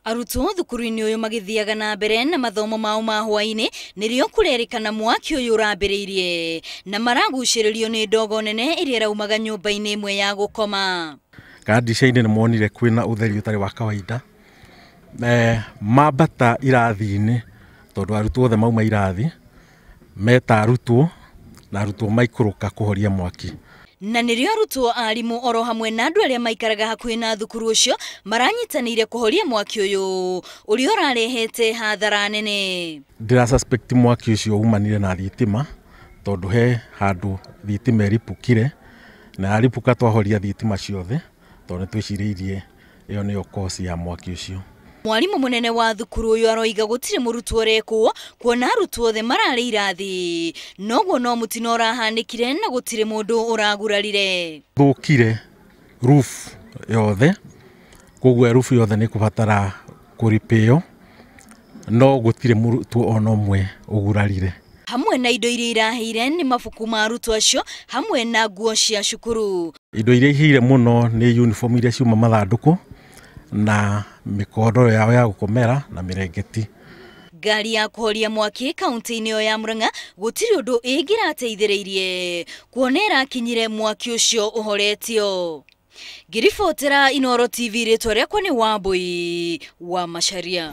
Arutwo thukuru-inĩ ũyũ magĩthiaga na mbere na mathomo mao ma hwaĩ-inĩ nĩrĩo kũrerĩkana mwaki ũyũ ũrambĩrĩirie na maragucĩrĩrio nĩ ndogo nene ĩrĩa ĩraumaga nyũmba-inĩ ĩmwe ya gũkoma. Kana ndica-inĩ nĩ monire kwĩna ũtheri ũtarĩ wa kawaida. Mambata irathi-inĩ tondũ arutwo othe mauma irathi meta arutwo na arutwo maikũrũka kũhoria mwaki. Na nĩrĩo arutwo, arimũ oro hamwe na andũ arĩa maikaraga hakuhĩ na thukuru ũcio maranyitanĩire kũhoria mwaki ũyũ ũrĩa ũrarehete hathara nene. Ndĩra suspect mwaki ũcio umanire na thitima tondũ he handũ thitima ĩripũkire na yaripũka twahoria thitima ciothe tondũ nĩ twĩcirĩirie ĩyo nĩyo cause ya mwaki ũcio. Mwarimũ mũnene wa thukuru ũyũ aroiga gũtirĩ mũrutwo ũrekwo kuona arutwo othe mararĩ irathi, noguo no mũtino ũrahanĩkire na gũtirĩ mũndũ ũragurarire. Thũkire roof yothe, koguo roof yothe nĩ kũbatara kũripĩo, no gũtirĩ mũrutwo ona ũmwe ũgurarire. Hamwe na indo iria irahĩire nĩ mabuku ma arutwo acio hamwe na nguo cia cukuru. Indo iria ihĩire mũno nĩ uniform iria ciuma mathandũkũ na mĩkondoro yao ya gũkomera na mĩrengeti. Ngari ya kũhoria mwaki kaunti-inĩ ĩyo ya Murang'a gũtirĩ ũndũ ĩngĩrateithĩrĩirie kuona ĩrakinyire mwaki ũcio ũhoretio. Ngĩribotera Inooro TV, rĩtwa rĩakwa nĩ Wambui wa Macharia.